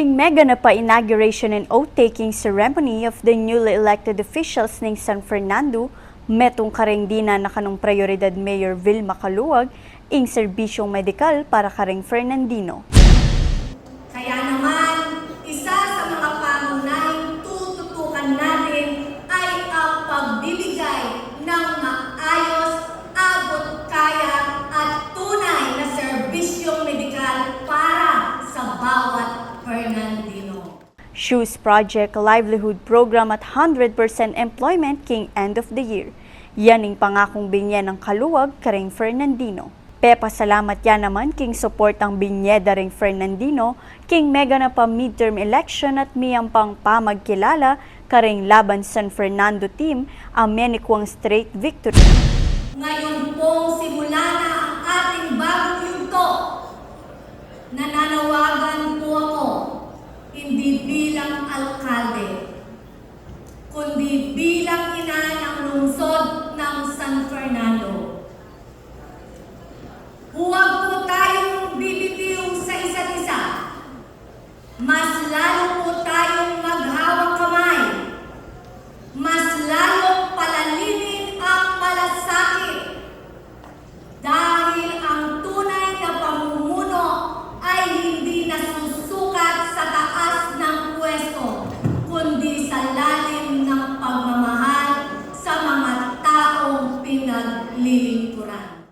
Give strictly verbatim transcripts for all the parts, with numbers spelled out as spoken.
King meganap a inauguration and oath-taking ceremony of the newly elected officials ning San Fernando, metung kareng dinan na kanung Prayoridad Mayor Vilma Caluag, ing serbisyong medikal para kareng Fernandino. Kaya naman, isa sa mga pangunahing tututukan natin ay ang pagbibigay ng maayos, abot kaya at tunay na serbisyong medikal para sa bawat Fernandino. Shoes Project Livelihood Program at hundred percent employment king end of the year. Yan ing pangakung binye nang Caluag kareng Fernandino. Pepasalamat ya naman king suportang binye da reng Fernandino king meganap a midterm election at miyampang pamagkilala kareng laban San Fernando team a menikuang straight victory. Ngayon pong simula na ang ating bagong yugto, nananawagan po ako, hindi bilang alkalde, kundi bilang ina ng lungsod ng San Fernando. Huwag po tayong bibitiw sa isa't isa. Mas lalo po tayong maghawak kamay. Mas lalong palalimin ang malasakit. Dahil ang tunay na pamumuno ay hindi nasusukat sa taas ng pwesto, kundi sa lalim ng pagmamahal sa mga taong pinaglilingkuran.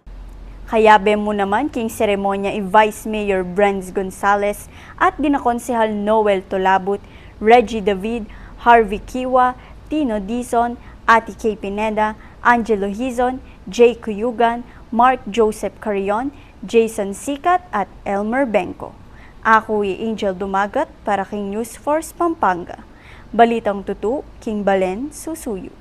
Kayabe mu naman king seremonya i Vice Mayor Brenz Gonzales at dina Konsehal Noel Tolabut, Reggie David, Harvey Kiwa, Tino Dizon, Ati Kay Pineda, Angelo Hizon, Jay Cuyugan, Mark Joseph Carrion, Jason Sikat at Elmer Bengco. Aku i Angel Dumagat para king News Force Pampanga. Balitang tutu king balen susuyu.